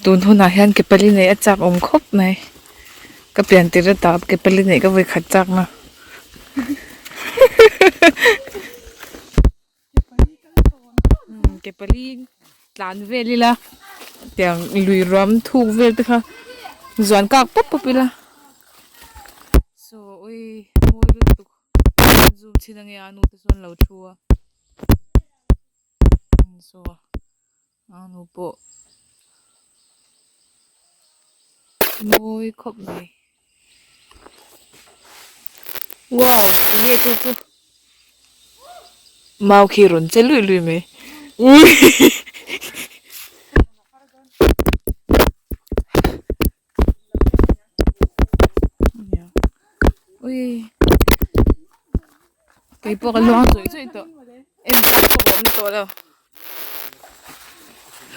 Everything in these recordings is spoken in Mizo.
Tun hunah hian ke pali neih a chak awm khawp mai. Ka pian tir ata ke pali neih ka vawi khat chak na. Ke pali tlan vel ila tiang lui ruam thuk vel te kha zuan kak pawp pawp ila. Saw ui mawi lutuk zoom chhin ange a nu te chuan lo thu a. Saw a nu pawh mawi khawp mai. Wow enge chu chu mau khi rawn che luih luih mai ui ui keipawh ka luang zawih zawih tawh en tan pawh ka awm tawh lo.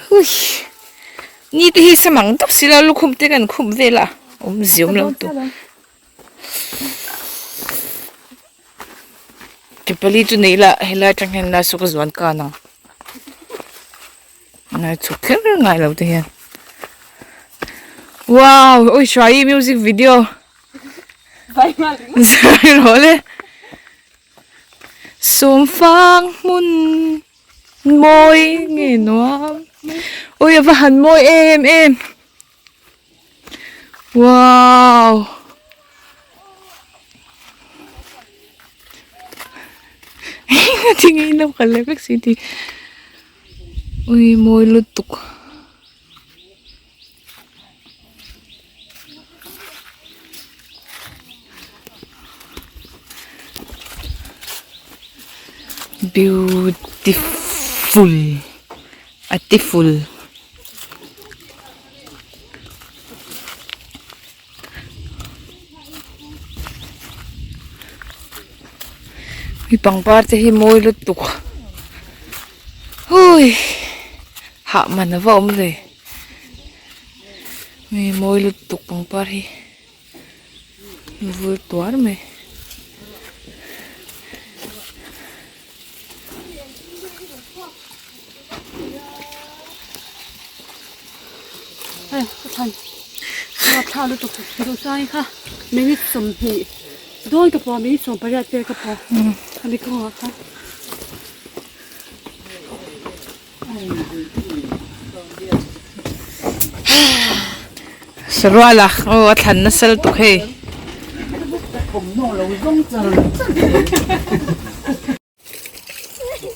Huii ni te hi sam ang tawp si lo lukhum te kan khum vel a awm zium lo tur ke pali chu nei ila helai atang hian lai saw ka zuan kan ang ngai chhuk kher ngai lo te hian wow ui hruai music video zai rawh le sawmfang hmun. Mawi nge nuam ui a va han mawi em em wow tinge in lo kal leh vek si tih ui mawi lutuk. Beautiful a tiful hei pangpar te hi mawi lutuk hui hah man a va awm ve. Hei mawi lutuk pangpar hi vul tuar mai. Hei ka thlan a thla lutuk duhsai kha minute 20 dawn ka pawh minute 18 vel ka pawh khami kawngah khan. Sarual a aw a thlan nasa lutuk hei.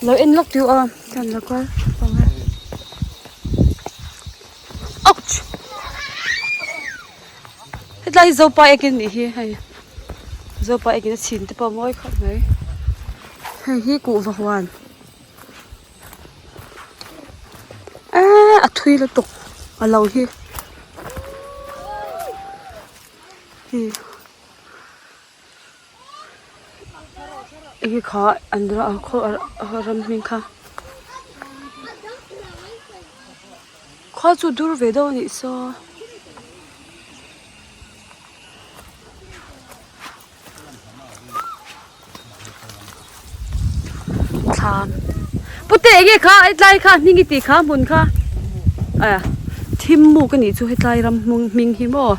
Lo en lawk tih a thlan la kual pang a. Ouch! Hetlai hi Zopa ekin nih hi hei Zopa ekin a chhin te pawh a mawi khawp mai. Hei hi kuhva huan. Eee a thui lutuk a lo hi hi enge kha an khaw ram hming kha khua chu dur ve deuh a nih saw. Thlam pute enge kha hetlai kha hming i tih kha hmun kha a thim muk a nih chu hetlai ram hmung hming hi maw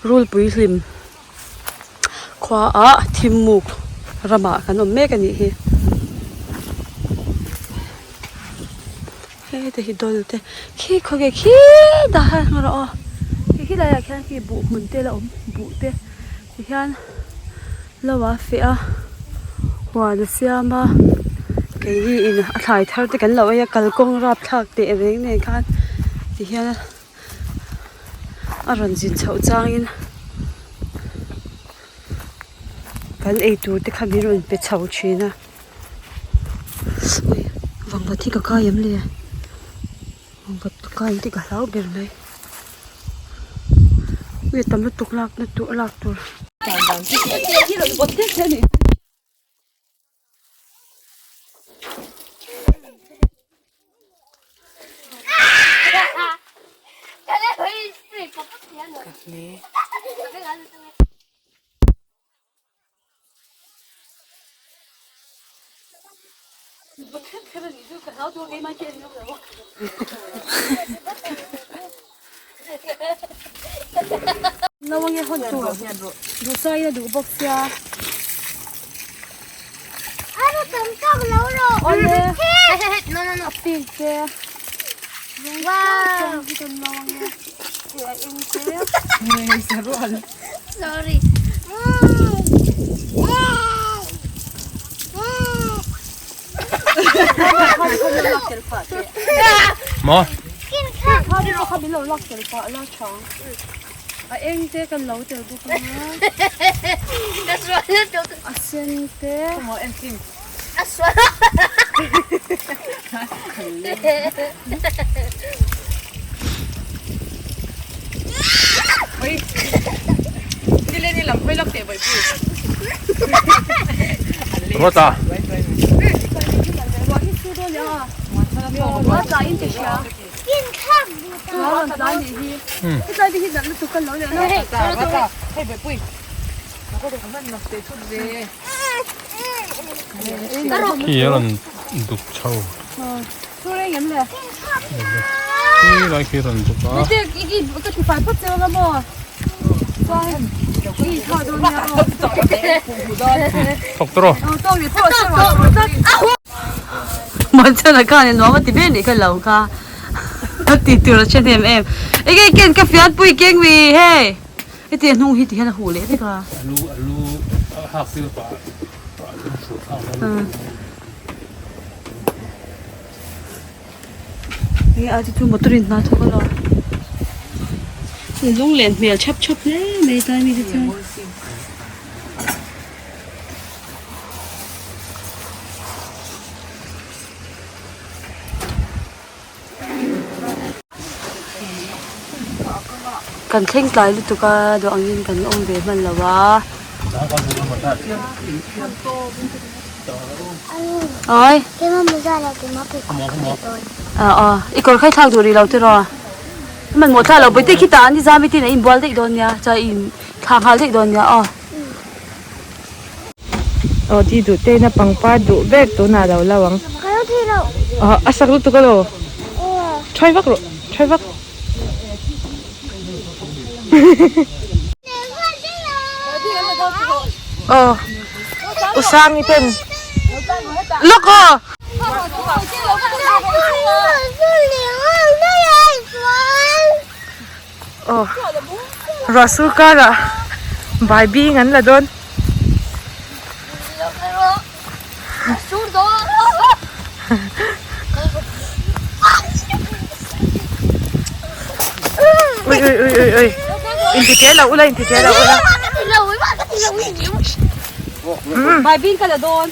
rulpui hlim khua ah thim muk ramah kan awm mek a nih hi heta hi dawl te khi khawnge khi dah hian hmu rawh aw khi laiah khian khi buh hmun te la awm buh te. Tihian lo a feh a huan a siam a keini in a thlai thar te kan lo ei a kalkawng rapthlak teh reng nen khan tihian a rawn zin chhoh changin kan eitur te kha min rawn pe chho thin a ui vangvat hi ka kai em le vangvat ka kai ang tih ka hlau ber mai. Ui tam lutuk lak na tur lak tur. No ange hawn tur duhsai a duh bawk sia. Awle a pink te rawng hi kan lo ange hei a eng te. Maw? A eng te kan lo tel bawk a a sen te Ruata. Khi a rawn duk chho. Khi lai khi a rawn duk a. Thawk tawh rawh. Mawlchana khan in nuam a ti ber nih kha lo kha a ti tur a hre hnem em enge ken ka fian pui keng mi hei heti a hnung hi ti hian a huh leh vek a. Enge a chu motor in hna thawk alawm lunglen hmel chhap chhap hle mai tlai mi te chuan. Kan thleng tlai lutuk a duh angin kan awm ve hman lo a. Oi. I kawr khai thlak duh rih lo tiraw? Hmanhmawh thlak lo pawite khitah an i zam i tin a inbual daih dawn nia chuan i inthlah nghal daih dawn nia aw. Aw ti duh te ina pangpar duh ber tunah lo lo ang. Aw a sak lutuk alo. Try vak rawh try vak. Aw Usangi ten lawk aw. Aw ruah sur karah bai bing an la dawn. Ui ui ui ui ui inti che lo ula inti che lo ula. Bai bing ka la dawn.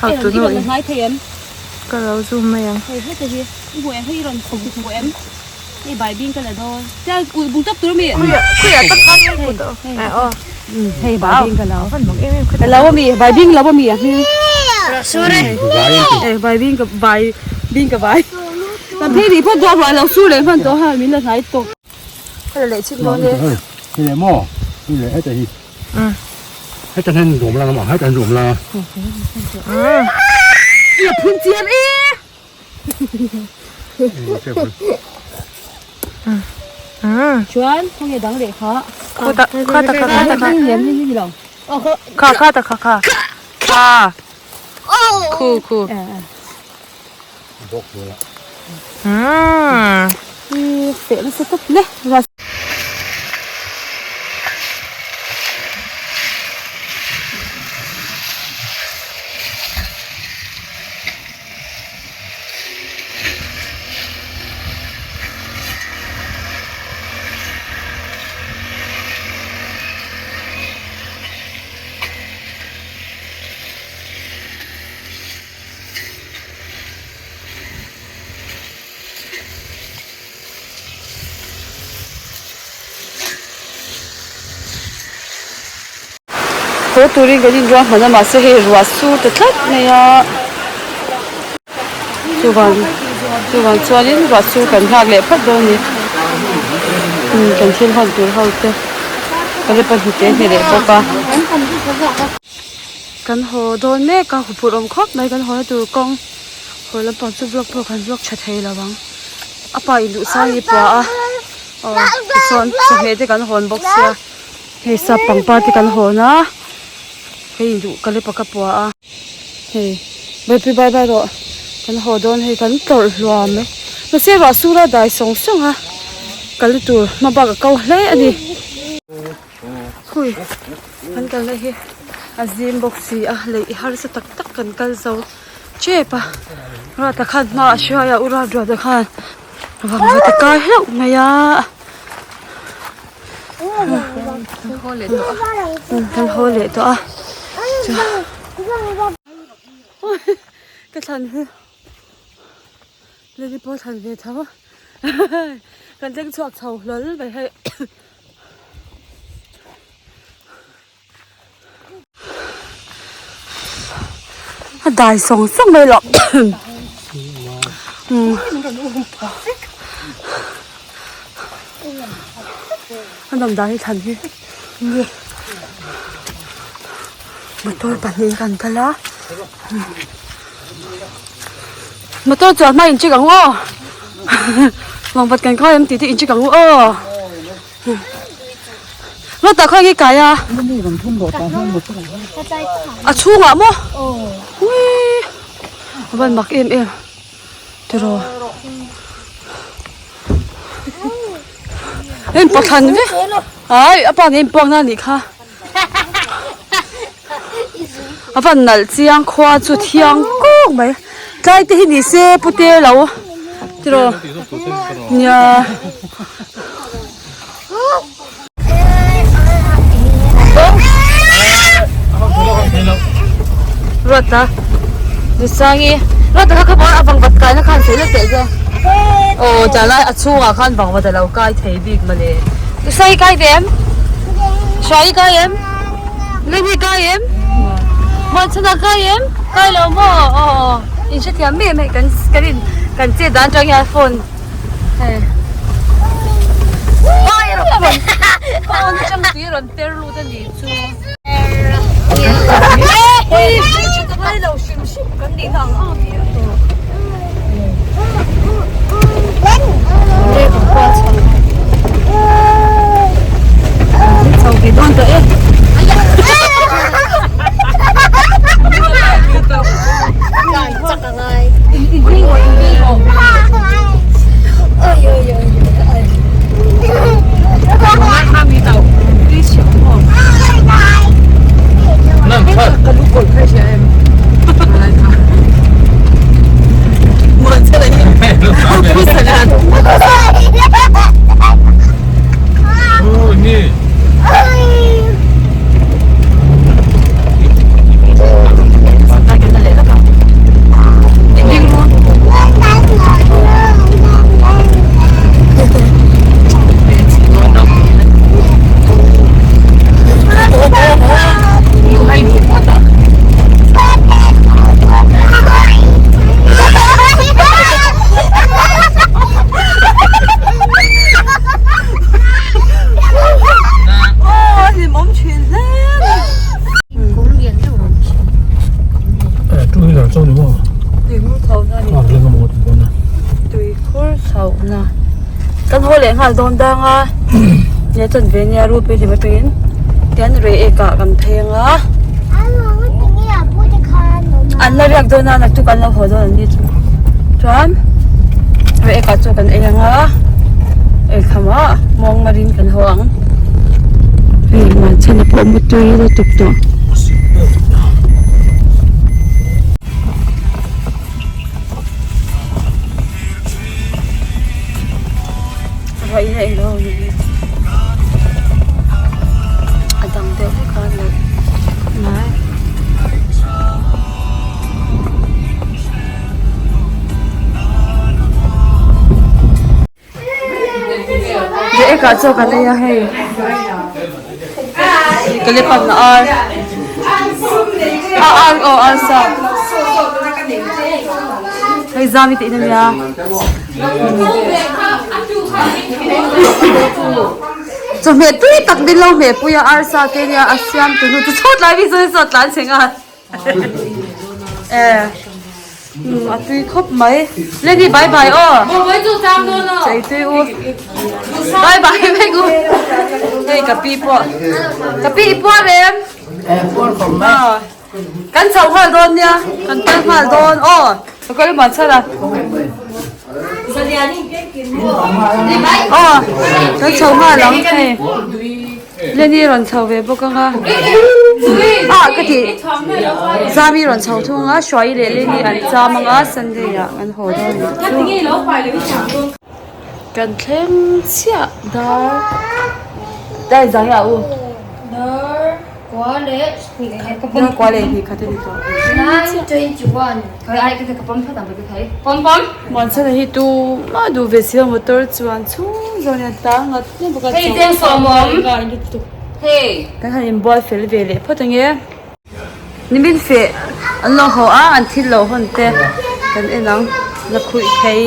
How to know in. Ka lo zoom mai ang. Hei heta hi i hmu em hei i rawn hmu em hei bai bing ka la dawn chuan ulh bung tap tur ami khuia khuia tak khan hei hmu tawh eh aw hei bai bing ka lo ka lo ami bai bing lo ami a hming eh bai bing ka bai bing ka bai kan phei rih phawt dawn ruah lo sur leh hman tawh ha min la hnai tawk ka la leh chhin dawn e hei leh maw hei leh heta hi Heta hian ruam la lamah heta hian ruam la. Ia phun chiam e. Chuan khawnge dang leh kha. Kha ta kha ta kha ta kha. Lian hi ni lo. Kha kha ta kha kha. Kha. Khu khu. Bawk la. I feh nasa tawp le. Haw turin kan inruah hman a mahse hei ruah sur ta tlat mai a chuvang chuvang chuanin ruah sur kan nghak leh phawt dawn a ni kan thil hawn tur ho te ka la pahnih te hne leh bawk a. Kan haw dawn mek a huphurh awm khawp mai kan haw na tur kawng haw lampang chu vlog pawh kan vlog tha thei lo ang. A pa in duhsang hi pua a aw tichuan chawhmeh te kan hawn bawk sia hei sap pangpar te kan hawn a hei induh ka lepa ka pua a hei bawihpui bye bye rawh kan haw dawn hei kan tlawrh hluam mai mahse ruah sur a dai sawng sawng a kal na tur hma bak a ko hle a ni hui kan kalna hi a zim bawk si a lei i harsa tak tak kan kal zo. Chep a Ruata khan hma a hruai a u Ruat Ruata khan vangvat a kai hlauh mai a kan haw leh tawh a ka thlan hi lily pawh thlan ve tho kan thleng chhuak chho hlawl mai hei. A dai sawng sawng mai loh a dam dan hi thlan hi motor pahnih kan kal a motor chuan hma in check ang u aw lawngvat kan kal em tih te in check ang u aw. Ruata khawi nge kai a? A chhungah maw? Uii a van mak em em tiraw a inpawh thlan vek ai a pa nen inpuak na anih kha a van nalh chiang khua chu thiang kawk mai tlai te hi ni se pute lo tiraw nia. Ruata Dusangi Ruata kha kha a vangvat kai na khan sawi leh teh che aw chalai a chhungah khan vangvat a lo kai thei bik mawle Dusangi kai ve em Hruaii kai em Lily kai em Muanchhana kai em kai lo maw aw in hrethiam mai em hei kan kan in kan chet dan atang hian phone hei phone atang tui rawn per lut a nih chu Kan haw leh nghal dawn dang a nia chuan ve nia rupi hlim atangin tian rei ek ah kan phei ang a an la riak dawn a naktuk an lo haw dawn an ni chu chuan rei ek ah chaw kan ei ang a eikham ah muang marin kan haw ang hei muanchhana pawh mutui lutuk tawh. Ruah in a englo a ni hi a dang deuh vek a lo mai Reh ekah chaw kan ei a hei ka lep ang a ar a ar aw ar sa hei zam i tih na nia chawhmeh tui tak min lo hmeh pui a ar sa te nia a siam tu nu chu chhuat lai mi chu sawt tlan chhe nghal e. Umm a tui khawp mai. Lady bye bye aw. Chei tui u. Bye bye vek u. Hei ka pi pawh. Ka pi i puar em? Kan chho nghal dawn nia. Kan kal nghal dawn aw. Ka kal muan chhan a. Aw kan chho nghal ang hei. Lenny rawn chho ve bawk ang a. Ah ka ti Zami rawn chho thung a Hruai leh Lenny an cham ang a Sunday ah kan haw dawn anih chu. Kan thleng chiah dar dar zang ah u. Dar kua leh hnih khat ka pawm. Dar kua leh hnih khat a ni tawh. 9:21 Khai ai ka pawm phat ang ka thei. Pawm pawm. Muanchhana hi tu mah duh ve si lo motor chuan chhung zawng hian tang ngat ngat bawk a Hei cheng sawm awm. Hei. Kan han inbual fel ve leh phawt ange. Nimin feh an lo haw a an thil lo hawn te kan en ang la khuih thei.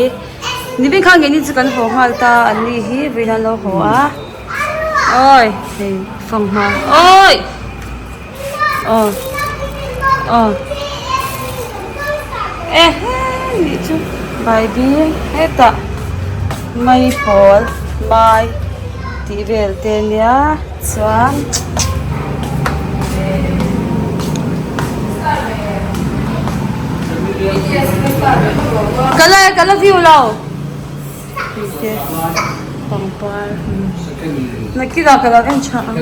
Nimin khan keini chu kan haw nghal ta an ni hi vawiin an lo haw a. Awi hei fanghma awi. Aw aw e nih chu baibing hetah mai pawl mai tih vel te nia chuan ka la ka la view lo tih te pangpar nakinah ka lo en tha ang.